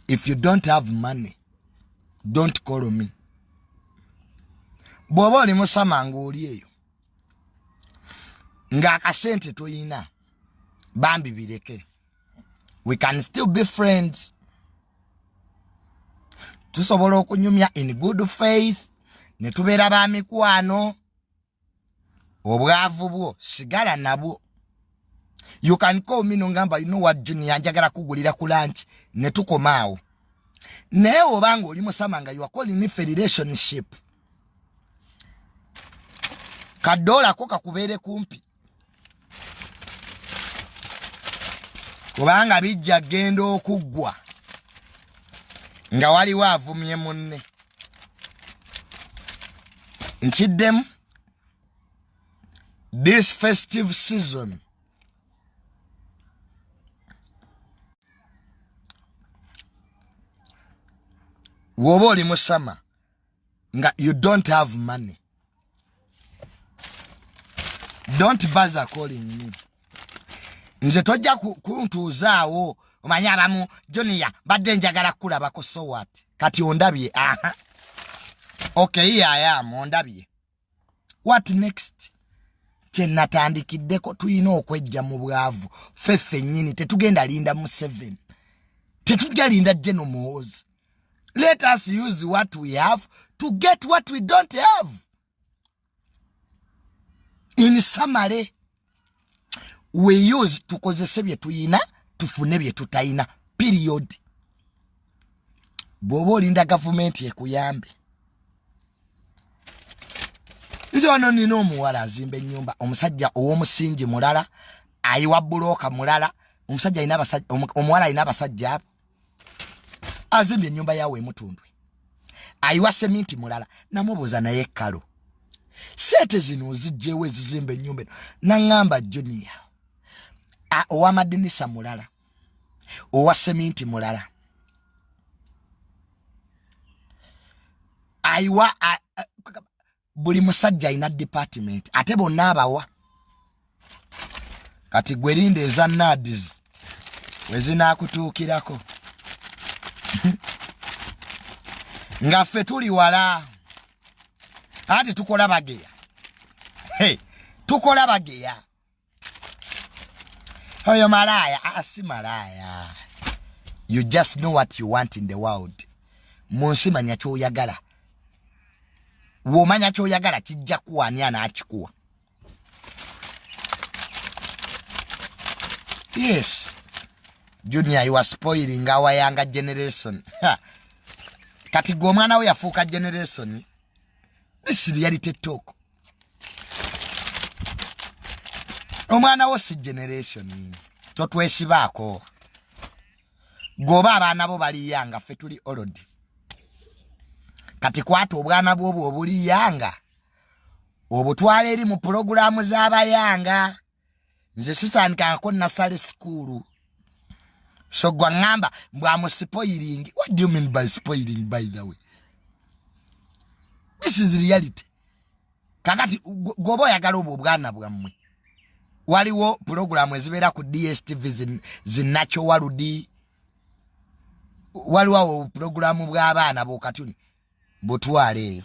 If you don't have money, don't call me. Bw'oba oli musama ng'oli eyo ng'akasente toyina, bambi bireke. We can still be friends. Tusobola okunyumya in good faith ne tubeera ba mikwano. Obwavu bwo sigala nabwo. You can call me nongamba, you know what, Junior, njagala kugulira ku lunch, ne tukoma awo. Naye obanga oli musama nga you are calling me for relationship, kadola ko kakubeere kumpi, kubanga bijja genda okuggwa nga waliwo avumye munne. Nkiddemu, this festive season woba oli musama nga you don't have money, don't bother calling me. Nze tojja kuntuuzaawo. Omanyi abamu, Junior, badde njagala kukulabako. So what? Kati ondabye. Aha, okay, here I am, ondabye. What next? Kyenatandikiddeko, tulina okwejja mu bwavu ffe ffennyini. Tetugenda linda mu 7, tetujja linda General Muhoozi. Let us use what we have to get what we don't have. In summary, we use, tukozese bye tuyina tufune bye tutayina, period. Bw'oba olinda gavumenti ekuyambe, nze wano nina omuwala azimba ennyumba, omusajja ow'omusingi mulala, ayiwa bulooka mulala. Omusajja alina abasajja, omuwala alina abasajja abo. Azimbye ennyumba yawe emutundwe, ayiwa seminti mulala. Namubuuza, naye kalo sente zino ozijjewo ezizimba ennyumba eno? Naŋŋamba, Junior, ow'amadinisa mulala, owa seminti mulala, ayiwa buli musajja alina department, ate bonna abawa. Kati gwe linda eza NAADS wezinaakutuukirako nga ffe tuli wala. Ati tukola bageya. Hey, tukola bageya. Oyo malaaya. Si malaaya. You just know what you want in the world. Mu nsi manya kyoyagala. Womanya kyoyagala, kijja kuwa. Ani anaakikuwa? Yes, Junior, you are spoiling our younger generation. Kati gwe omwana we yafuuka generation. This is reality talk. Omwana wo si generation, totwesibaako. Gwoba abaana bo bali young, ffe tuli old. Kati kwata obwana bwobwo obuli young, obutwala eri mu pulogulaamu z'aba young. Nze sitandikangako nursery school, so gwa ŋŋamba mbwamu spoiling. What do you mean by spoiling? By the way, this is reality. Kakati gwoba oyagala obwo obwana bwammwe, waliwo pulogulaamu ezibeera ku DStv, zinakyo waludi, waliwo awo pulogulaamu bw'abaana bwokatuni, butwala eyo.